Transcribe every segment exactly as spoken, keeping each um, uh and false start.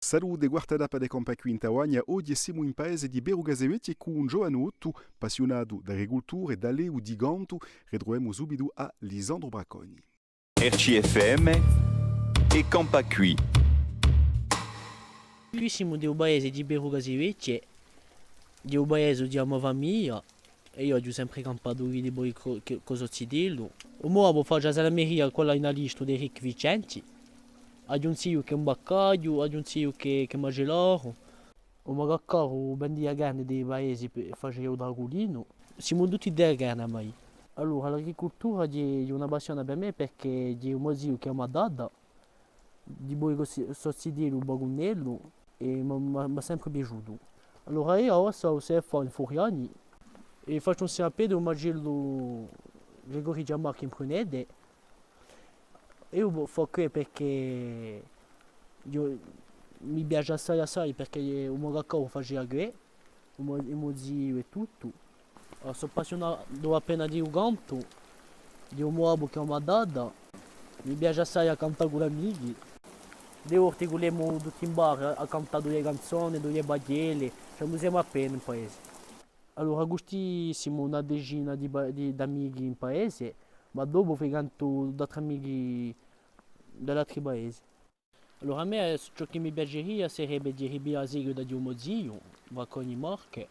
Salute, quarta tappa di Campà quì in Tavagna. Oghje simu in paese di Peru Casevechje cù un ghjovanottu appassiunatu d'agricultura è d'allevu di cantu. Ritruvemu subitu à Lisandru Bracconi. R C F M è Campà quì. Quì simu di u paese di Peru Casevechje, di u paese di a mo famiglia, è eiu aghju sempre campatu quì dipoi ch'o, ch'o, ch'o sò zitellu. U mo babbu face a salameria, quella in Alistu, di Ricchi Vicenti. Aghju un ziu chì hè un baccaghju, aghju un ziu chì, chì hè macellaru. U mo caccaru vendia carne di i paesi pè, face u tragulinu. Simu tutti di a carne, ormai. Allora, l'agricultura hè, hè una passione per mè perchè hè u mo ziu chì m'hà data. Dipoi ch'o sò, sò zitellu, bacunnellu, è m'hà, m'hà, m'hà sempre piaciutu. Allora eiu avà sò, sò in Furiani è facciu un C A P di u macellu Gregori Giammarchi in Prunete. Eiu vo-, fò què perchè eiu, mi piace assai assai, perchè u mo caccaru u facia què, u mo, u mo ziu è tuttu. Allora, sò appassiunatu appena di u cantu, di u mo babbu chì m'hà data. Mi piace assai à cantà cù l'amichi. Di volte cullemu tutti in bar à, à cantà duie canzone, duie paghjelle, ci amusemu appena in paese. Allora, custì simu una decina di pa-, di, d'amichi in paese, ma dopu frequentu d'altri amichi da l'altri paesi. Allora, à mè, eh, ciò chì mi piaceria sarebbe di ripiglià a seguita di u mo ziu, Bracconi Marche,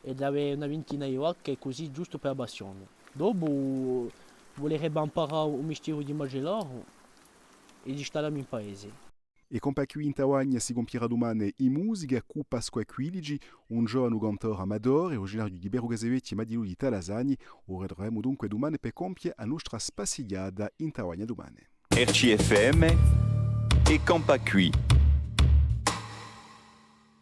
è d'avè una vintina di vacche, cusì, ghjustu per a passione. Dopu, vulerebbe amparà u mistieru di macellaru è di stallà mi in paese. È Campà quì in Tavagna si compierà dumane in musica cù Pasqua Quilici, un ghjovanu cantore amatore, uriginariu di Peru Casevechje, ma di Talasani. U ritruvemu dunque dumane per compie a nostra spassighjata in Tavagna dumane. R C F M è Campà quì.